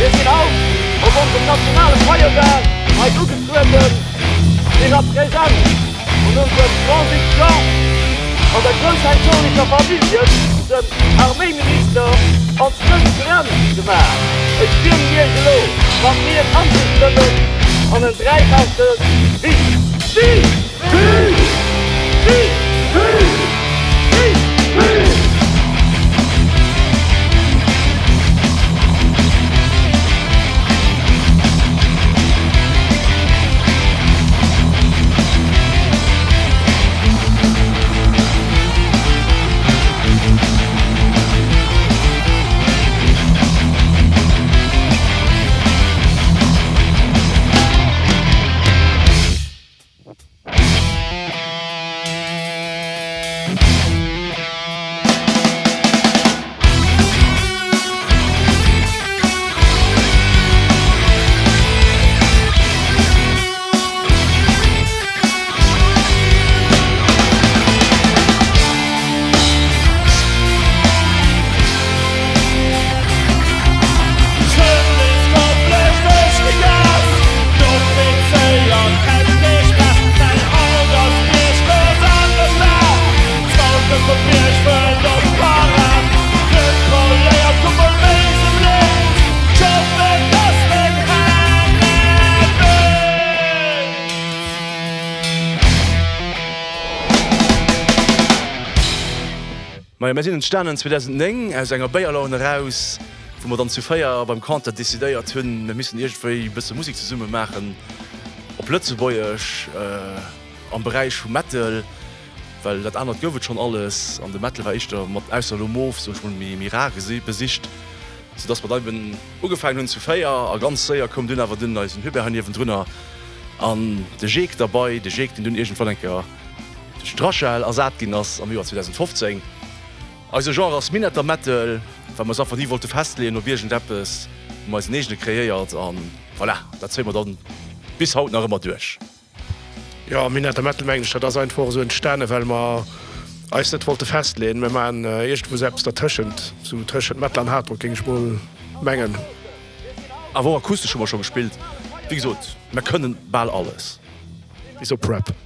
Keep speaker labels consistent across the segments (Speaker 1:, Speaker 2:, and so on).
Speaker 1: Mir sinn haut op onsem nationale Feierdag hei ugetrueden, fir a Präsenz vun onsem Grand-Duc Jean an der groussherzoglicher Familljen, dem Arméiminister, ons dës Grenz ze maachen. Ech bieden Iech elo mat mir anzestëmmen an en dräifache Vive! Vive! Vive! Vive! Vive! Vive!
Speaker 2: Majo, mir sinn entstanen 2009 aus enger Béierlaun eraus, wou mer dann zu 4 beim Quentin decidéiert hunn, mir missten iergendwéi e bësse Musek zesumme maachen op Lëtzebuergesch am Beräich vum Metal, well dat anert gouf et schonn alles an de Metal war éischter mat, ausser elo Moof, soen ech mol, méi rar besicht, soudass mer da eben ugefaangen hunn zu 4 a ganz séier koum dunn awer dunn eisen Hubert hei niewendrunner an de Jeek derbei, de Jeek, deen dunn iergendwann eng Kéier duerch d'Rachel ersat ginn ass am Joer 2015. Eise Genre ass Minetter Metal, well mer eis einfach ni wollte festleeën op iergendeppes, hu mer eisen eegene kreéiert an voilà, dat zéie mer dann bis haut nach ëmmer duerch.
Speaker 3: Jo, Minetter Metal mengen ech, dat ass einfach esou entstanen, well mer eis net wollte festleeën. Mir maachen iergendwou esou eppes dertëschent, esou tëschent Metal an Hardrock géing ech mol mengen.
Speaker 2: Awer och akustesch hu mer scho gespillt. Wéi gesot, mer kënnen bal alles.
Speaker 3: Bis op Rap.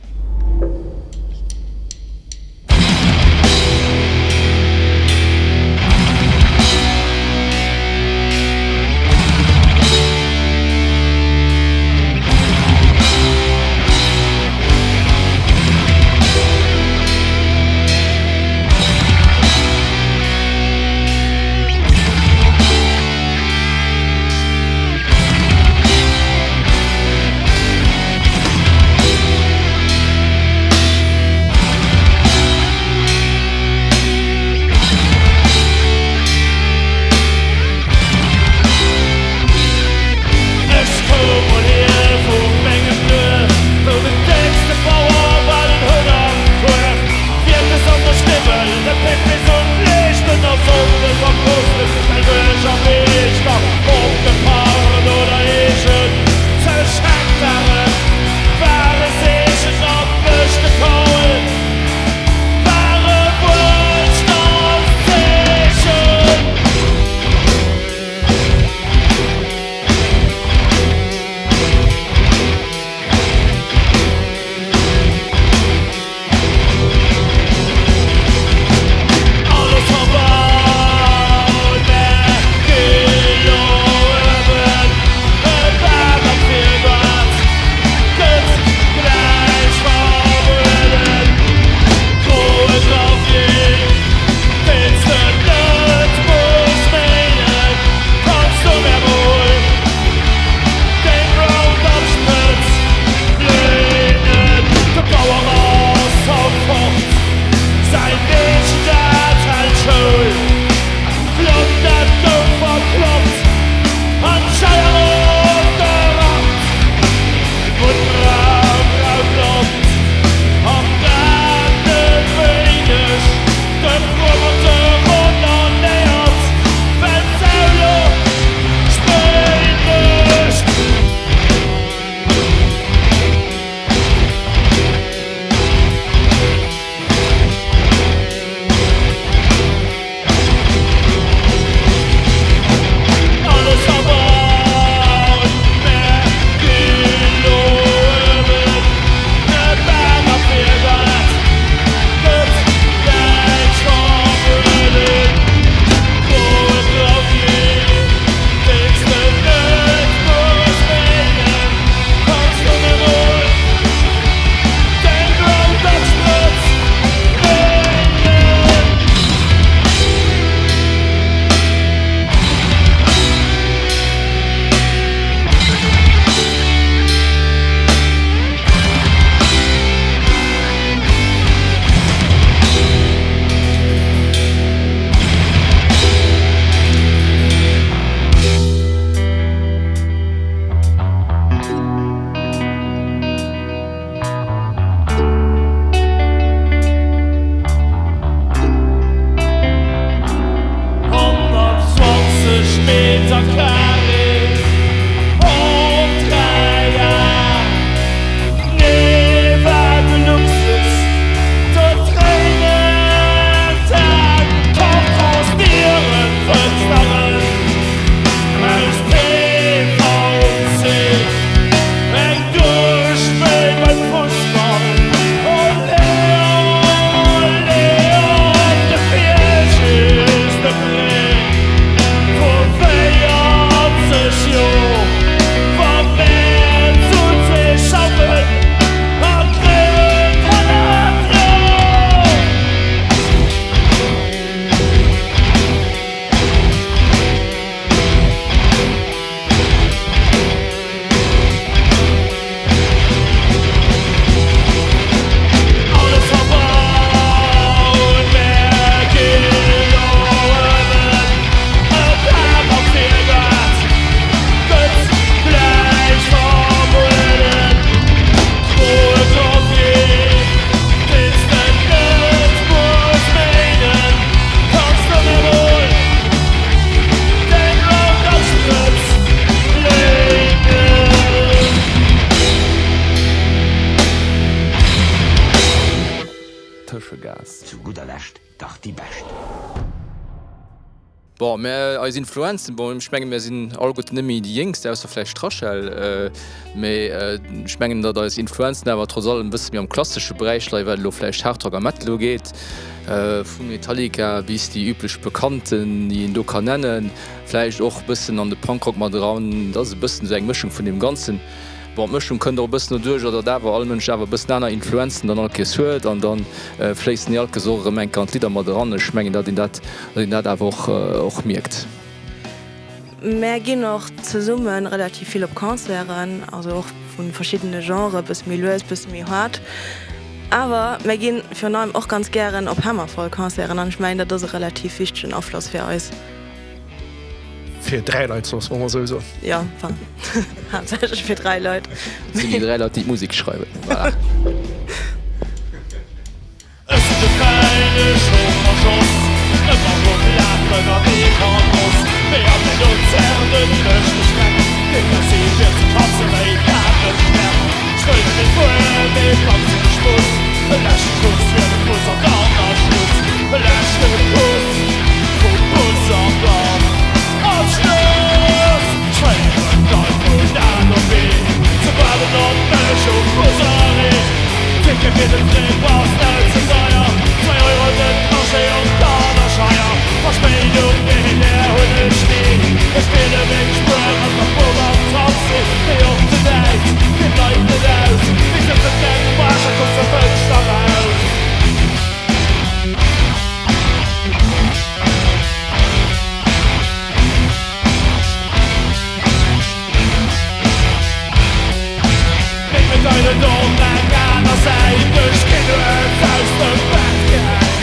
Speaker 4: Bon, mä eis Influenzen, bon, ech menge mir sinn alleguerten net méi déi Jéngst, ausser vläicht d'Rachel, mä ech mengen, datt eis Influenzen awer trotz allem e bësse méi am klassesche Beräich leien, wat elo vläicht Hardrock a Metal ugeet, vu Metallica bis déi üblech Bekannten, déi een do kann nennen, vläicht och e bëssen an de Punkrock mat eran. Dat ass e bëssen esou eng Mëschung vun deem Ganzen. Bon, d'Mëschung kënnt och e bëssen doduercher, datt awer all Mënsch awer e bëssen aner Influenzen dann all Kéiers huet an da fléissen déi all Kéiers och erëm eng Kéier an d'Lidder mat eran. Ech mengen, datt een dat, datt een dat awer och, och mierkt.
Speaker 5: Mär ginn och zesumme relativ vill op Concerten, also och vu verschiddene Genren, bësse méi lues, bësse méi haart. Awer mär gi virun allem och ganz gären op Hammerfall-Concerten an ech mengen, dat ass e relativ wichtegen Afloss fir eis.
Speaker 3: Fir 3 Leit, soss wa mer esou soen.
Speaker 5: Jo, enfin, haaptsächlech fir 3 Leit.
Speaker 4: Dat sinn déi 3 Leit, déi d'Musek schreiwen. Voilà.
Speaker 1: Ech sinn de fäine Chauffer Jos, ëmmer um Lafen a wéi Verdross. Mee an den Luzernen mécht de Schreck, dee Messi fir ze kratzen wéi Dateschneck. Ech wëll net méi fueren, mee pack sinn ech muss, e leschte Kuss fir de Bus an dann ass Schluss. E leschte Kuss vum Bus an dann ass Schluss. Ech féieren d'Leit vun A no B, se waarden op mech um Busarrêt. Ticket fir den Trip ass net ze deier, 2 Euro den Trajet an dann a Scheier. Verspéidung, nee där hunn ech ni, ech wiele meng Spuer an der Bum am Taxi. Mee och den Däit, dee bleift net aus, wéi sëtzt en engem Arsch a kuckt zur Fënschter raus. Meng Medaile op eng aner Säit, ech ginn nuets aus dem Bett gehäit.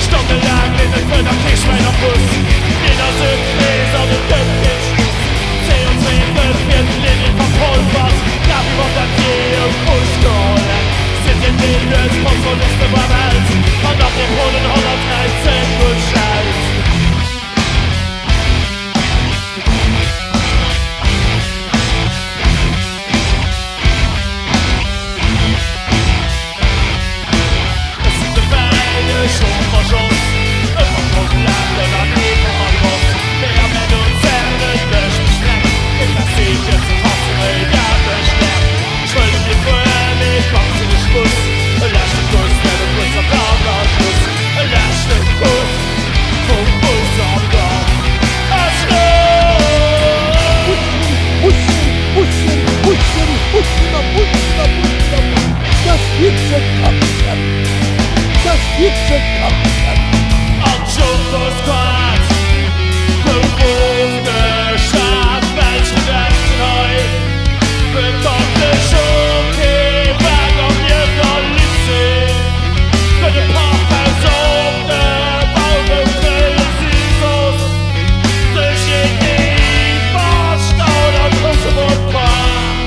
Speaker 1: Stonnelaang leeft eng Fënn a kee Schwäin am Bus. D'Linn ass e Krees an et gëtt keen Schluss. CO2 gëtt fir d'Linn verpolvert, grad wéi wann dat jee e Muskel hätt. Sidd dir deen nuets Kontrollist iwwerhält an nach dee Polen 113 beschellt. Ech sinn de fäine Chauffer Jos, ëmmer schonn lafen an ee Verdross. Mee a mäin Luzernen mécht de Schreck, dee Messi fir ze passen wéi Dateschneck. Ech wëll net méi fueren, mee pack sinn ech muss, e leschte Kuss fir de Bus an dann ass Schluss. E leschte Kuss vum Bus an dann ass Schluss.
Speaker 6: Bussen, Bussen, Bussen, Bussen, Bussen a Bussen a Bussen a Bussen, das wird ze katzen, das wird ze katzen.
Speaker 1: An d'Chauffersquad gouf ofgeschaf, well d'Studenten hei bekanntlech och kee Bac an nieft der Lycée gëtt e Parkhaus opgebaut, wou trëlle si soss de GTI verstaut a grousse Volcan.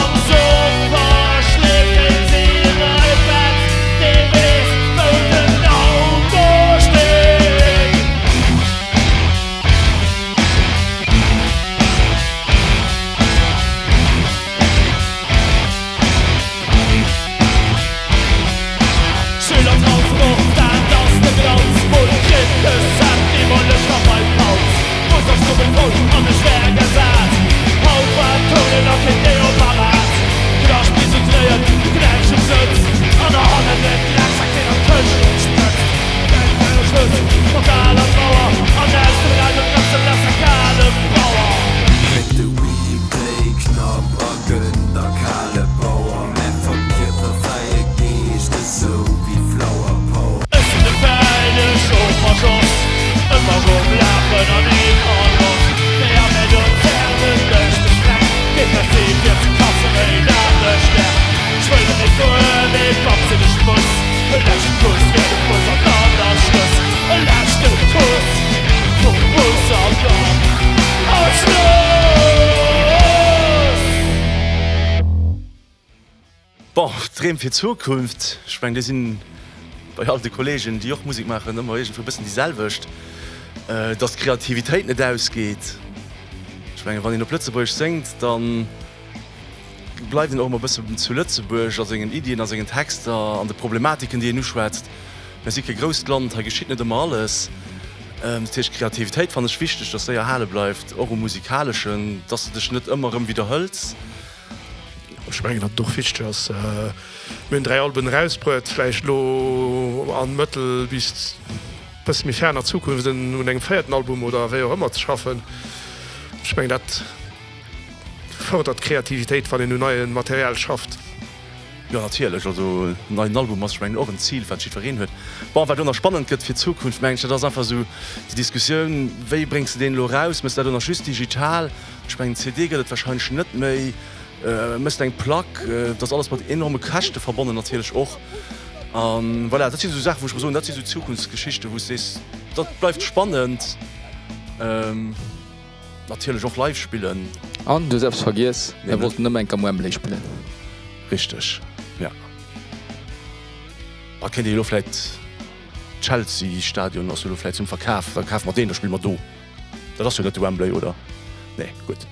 Speaker 1: Am Sofa schleeft een si en iPad, dee weess, wou den Auto steet. Schülertransport, dat ass de Glanz vun Krittesheft, deemoleg nach beim Kauz. Bus ass knubelvoll an ech wär gesat. Haut war d'Tounen a keen Deo parat. Knascht bis un d'Réien, Knätsch um Sëtz an der hannen en Drecksack deen an d'Këscht sprëtzt. Denk un Schluss mat der aler Trauer an aus dem Raum e Drëpse lässer kale Bauer.
Speaker 7: Dréck de Replay-Knapp a gënn der kale Power. Mä verkierper fräie Geescht esou wéi Flower Power.
Speaker 1: Ech sinn de fäine Chauffer Jos, ëmmer um Lafen an ee Verdross. Mee a mäi Luzernen duerch de Schreck geet dat Zee fir ze katzen wéi Dateschneck. Ech wëll net méi fueren, mee pack sinn ech muss. E leschte Kuss fir de Bus an dann ass Schluss. E leschte Kuss vum Bus an dann ass Schluss.
Speaker 2: Bon, Dreem fir d'Zukunft, ech mengen déi sinn bei all de Kollegen déi och Musek maachen ëmmer iergendwou e bëssen déi selwecht, datt d'Kreativitéit net ausgeet. Ech mengen wann een op Lëtzebuergesch séngt, da bleift een och ëmmer e bëssen zu Lëtzebuerg a sengen Iddien, a sengen Texter, an de Problematiken déi een uschwätzt. Mir si kee grousst Land, hei geschitt net ëmmer alles. Dat heescht, Kreativitéit fannen ech wichteg, dass déi erhale bleift, och um Musikaleschen, dass de dech net ëmmer erëm widderhëls.
Speaker 3: Ech mengen, datt et och wichteg ass, mir hunn 3 Alben erausbruet, vläicht elo an mëttel bis bësse méi ferner Zukunft un engem véierten Album oder wéi och ëmmer ze schaffen. Ech mengen, dat fërdert d'Kreativitéit, wann een un neiem Material schafft.
Speaker 2: Jo natierlech, also en neien Album ass ech mengen och en Zil wat jiddwereen huet. Bon, wat elo nach spannend gëtt fir d'Zukunft mengen ech, dat ass einfach esou déi Diskussioun, wéi bréngs de deen elo eraus? Méchs de dat elo nach just digital? Ech mengen CD gëtt et warscheinlech net méi, méchs de eng Plack? Dat ass alles mat enorme Käschte verbonnen natierlech och. A voilà, dat sinn esou Saachen wou ech mer soen, dat si sou Zukunftsgeschichten wou s de sees, dat bleift spannend. Natierlech och live spillen.
Speaker 4: An du hues eppes vergiess, mir wollten nëmme enk am Wembley spillen.
Speaker 2: Richteg, ja. Da kéint ee jo elo vläit, Chelsea Stadion ass jo elo vläit zum Verkaf, da kafe mer deen, da spille mer do. Dat ass jo net de Wembley, oder? Nee, gutt.